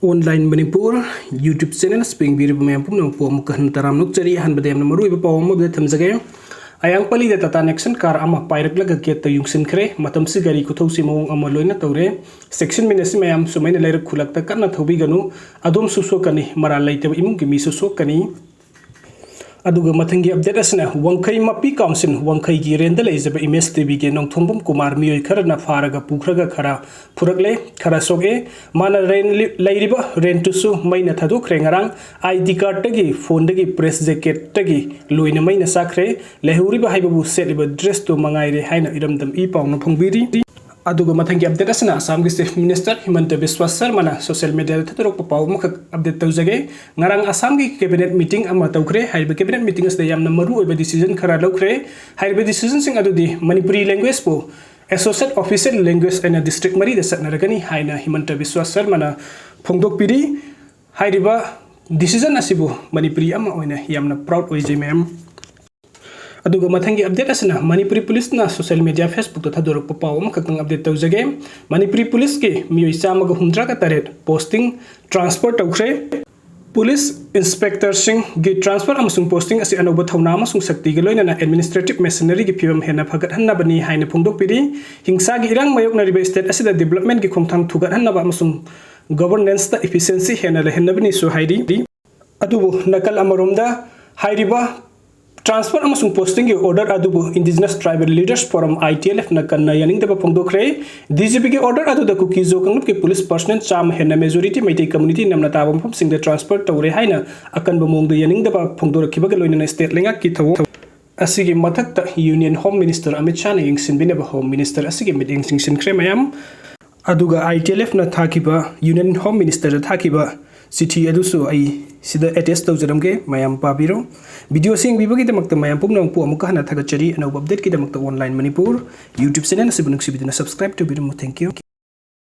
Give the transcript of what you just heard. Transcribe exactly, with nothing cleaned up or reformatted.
Online Manipur YouTube channel ꯑꯁꯤ ꯌꯦꯡꯕꯤꯔꯤꯕ ꯃꯌꯥꯝ ꯄꯨꯝꯅꯃꯛꯄꯨ ꯑꯃꯨꯛꯀ ꯍꯟꯅ ꯇꯔꯥꯝꯅ ꯑꯣꯛꯆꯔꯤ꯫ ꯑꯍꯥꯟꯕꯗ ꯌꯥꯝꯅ ꯃꯔꯨꯑꯣꯏꯕ ꯄꯥꯎ ꯑꯃ ꯑꯃꯗ ꯊꯝꯖꯒꯦ꯫ ꯑꯌꯥꯡꯄꯜꯂꯤꯗ Tata Nexon car ꯑꯃ ꯄꯥꯏꯔꯛꯂꯒ gateꯇ ꯌꯨꯡꯁꯤꯟꯈ꯭ꯔꯦ꯫ ꯃꯇꯝꯁꯤ ꯒꯥꯔꯤ ꯈꯨꯊꯧꯁꯤ ꯃꯑꯣꯡ ꯑꯃ ꯂꯣꯏꯅ ꯇꯧꯔꯦ꯫ ꯆꯦꯛꯁꯤꯟꯃꯤꯟꯅꯁꯤ ꯃꯌꯥꯝ, ꯁꯨꯃꯥꯏꯅ ꯂꯩꯔꯛ ꯈꯨꯜꯂꯛꯇ ꯀꯟꯅ ꯊꯧꯕꯤꯒꯅꯨ꯫ ꯑꯗꯣꯝꯁꯨ ꯁꯣꯛꯀꯅꯤ, ꯃꯔꯥꯜ ꯂꯩꯇꯕ ꯏꯃꯨꯡꯒꯤ ꯃꯤꯁꯨ ꯁꯣꯛꯀꯅꯤ꯫ ꯑꯗꯨꯒ ꯃꯊꯪꯒꯤ update ꯑꯁꯤꯅ ꯋꯥꯡꯈꯩ ꯃꯄꯤ council, ꯋꯥꯡꯈꯩꯒꯤ rentꯗ ꯂꯩꯖꯕ ꯏꯃꯦꯖ ꯇꯤꯚꯤꯒꯤ ꯅꯣꯡꯊꯣꯝꯕꯝ ꯀꯨꯃꯥꯔ ꯃꯤꯑꯣꯏ ꯈꯔꯅ ꯐꯥꯔꯒ ꯄꯨꯈ꯭ꯔꯒ ꯈꯔ ꯐꯨꯔꯛꯂꯦ, ꯈꯔ ꯁꯣꯛꯑꯦ꯫ ꯃꯥꯅ rent ꯂꯤ-, ꯂꯩꯔꯤꯕ rentꯇꯨꯁꯨ ꯃꯩꯅ ꯊꯥꯗꯣꯛꯈ꯭ꯔꯦ꯫ ꯉꯔꯥꯡ ID cardꯇꯒꯤ, phoneꯗꯒꯤ, press jacketꯇꯒꯤ ꯂꯣꯏꯅ ꯃꯩꯅ ꯆꯥꯛꯈ꯭ꯔꯦ꯫ ꯂꯩꯍꯧꯔꯤꯕ ꯍꯥꯏꯕꯕꯨ ꯁꯦꯠꯂꯤꯕ dressꯇꯨ ꯃꯉꯥꯏꯔꯦ ꯍꯥꯏꯅ ꯏꯔꯝꯗꯝ ꯏ ꯄꯥꯎꯅ ꯐꯣꯡꯕꯤꯔꯤ꯫ ꯑꯗꯨꯒ ꯃꯊꯪꯒꯤ update ꯑꯁꯤꯅ ꯑꯁꯥꯝꯒꯤ Chief Minister ꯍꯤꯃꯟꯇ ꯕꯤꯁ꯭ꯋꯥ ꯁꯔꯃꯅ social mediaꯗ ꯊꯥꯗꯣꯔꯛꯄ ꯄꯥꯎ ꯑꯃꯈꯛ update ꯇꯧꯖꯒꯦ꯫ ꯉꯔꯥꯡ ꯑꯁꯥꯝꯒꯤ cabinet meeting ꯑꯃ ꯇꯧꯈ꯭ꯔꯦ꯫ ꯍꯥꯏꯔꯤꯕ cabinet meeting ꯑꯁꯤꯗ ꯌꯥꯝꯅ ꯃꯔꯨꯑꯣꯏꯕ decision ꯈꯔ ꯂꯧꯈ꯭ꯔꯦ꯫ ꯍꯥꯏꯔꯤꯕ decisionꯁꯤꯡ ꯑꯗꯨꯗꯤ ꯃꯅꯤꯄꯨꯔꯤ languageꯄꯨ associate official language ꯑꯣꯏꯅ district ꯃꯔꯤꯗ ꯆꯠꯅꯔꯒꯅꯤ ꯍꯥꯏꯅ ꯍꯤꯃꯟꯇ ꯕꯤꯁ꯭ꯋꯥ ꯁꯔꯃꯅ ꯐꯣꯡꯗꯣꯛꯄꯤꯔꯤ꯫ ꯍꯥꯏꯔꯤꯕ decision ꯑꯁꯤꯕꯨ ꯃꯅꯤꯄꯨꯔꯤ ꯑꯃ ꯑꯣꯏꯅ ꯌꯥꯝꯅ proud ꯑꯣꯏꯖꯩ ꯃꯌꯥꯝ꯫ ꯑꯗꯨꯒ ꯃꯊꯪꯒꯤ update ꯑꯁꯤꯅ ꯃꯅꯤꯄꯨꯔꯤ policeꯅ social media Facebookꯇ ꯊꯥꯗꯣꯔꯛꯄ ꯄꯥꯎ ꯑꯃꯈꯛꯇꯪ update ꯇꯧꯖꯒꯦ꯫ ꯃꯅꯤꯄꯨꯔꯤ policeꯀꯤ ꯃꯤꯑꯣꯏ ꯆꯥꯝꯃꯒ ꯍꯨꯝꯗ꯭ꯔꯥꯒ ꯇꯔꯦꯠ posting transfer ꯇꯧꯈ꯭ꯔꯦ꯫ Police inspectorꯁꯤꯡꯒꯤ transfer ꯑꯃꯁꯨꯡ posting ꯑꯁꯤ ꯑꯅꯧꯕ ꯊꯧꯅꯥ ꯑꯃꯁꯨꯡ ꯁꯛꯇꯤꯒ ꯂꯣꯏꯅꯅ administrative machineryꯒꯤ ꯐꯤꯕꯝ ꯍꯦꯟꯅ ꯐꯒꯠꯍꯟꯅꯕꯅꯤ ꯍꯥꯏꯅ ꯐꯣꯡꯗꯣꯛꯄꯤꯔꯤ꯫ ꯍꯤꯡꯁꯥꯒꯤ ꯏꯔꯥꯡ ꯃꯥꯌꯣꯛꯅꯔꯤꯕ state ꯑꯁꯤꯗ developmentꯀꯤ ꯈꯣꯡꯊꯥꯡ ꯊꯨꯒꯠꯍꯟꯅꯕ ꯑꯃꯁꯨꯡ governanceꯇ efficiency ꯍꯦꯟꯅ ꯂꯩꯍꯟꯅꯕꯅꯤꯁꯨ ꯍꯥꯏꯔꯤ꯫ ꯑꯗꯨꯕꯨ ꯅꯥꯀꯜ ꯑꯃꯔꯣꯝꯗ ꯍꯥꯏꯔꯤꯕ transfer ꯑꯃꯁꯨꯡ postingꯒꯤ order ꯑꯗꯨꯕꯨ Indigenous Tribal Leaders Forum, ITLFꯅ ꯀꯟꯅ ꯌꯥꯅꯤꯡꯗꯕ ꯐꯣꯡꯗꯣꯛꯈ꯭ꯔꯦ꯫ DGPꯒꯤ order ꯑꯗꯨꯗ ꯀꯨꯀꯤ-ꯖꯣ ꯀꯥꯡꯂꯨꯞꯀꯤ police personnel ꯆꯥꯝꯃ ꯍꯦꯟꯅ, majority ꯃꯩꯇꯩ community ꯅꯝꯅ ꯇꯥꯕ ꯃꯐꯝꯁꯤꯡꯗ transfer ꯇꯧꯔꯦ ꯍꯥꯏꯅ ꯑꯀꯟꯕ ꯃꯑꯣꯡꯗ ꯌꯥꯅꯤꯡꯗꯕ ꯐꯣꯡꯗꯣꯔꯛꯈꯤꯕꯒ ꯂꯣꯏꯅꯅ state ꯂꯩꯉꯥꯛꯀꯤ ꯊꯧꯑꯣꯡ ꯑꯁꯤꯒꯤ ꯃꯊꯛꯇ Union Home Minister Amit ꯁꯥꯍꯅ ꯌꯦꯡꯁꯤꯟꯕꯤꯅꯕ Home Minister ꯑꯁꯤꯒꯤ ꯃꯤꯠꯌꯦꯡ ꯆꯤꯡꯁꯤꯟꯈ꯭ꯔꯦ ꯃꯌꯥꯝ꯫ ꯑꯗꯨꯒ ITLFꯅ ꯊꯥꯈꯤꯕ, Union Home Ministerꯗ ꯊꯥꯈꯤꯕ ꯆꯤꯊꯤ ꯑꯗꯨꯁꯨ ꯑꯩ ꯁꯤꯗ attach ꯇꯧꯖꯔꯝꯒꯦ, ꯃꯌꯥꯝ ꯄꯥꯕꯤꯔꯣ꯫ Video ꯑꯁꯤ ꯌꯦꯡꯕꯤꯕꯒꯤꯗꯃꯛꯇ ꯃꯌꯥꯝ ꯄꯨꯝꯅꯃꯛꯄꯨ ꯑꯃꯨꯛꯀ ꯍꯟꯅ ꯊꯥꯒꯠꯆꯔꯤ꯫ ꯑꯅꯧꯕ updateꯀꯤꯗꯃꯛꯇ Online Manipur YouTube channel ꯑꯁꯤꯕꯨ ꯅꯨꯡꯁꯤꯕꯤꯗꯨꯅ subscribe ꯇꯧꯕꯤꯔꯝꯃꯨ꯫ Thank you꯫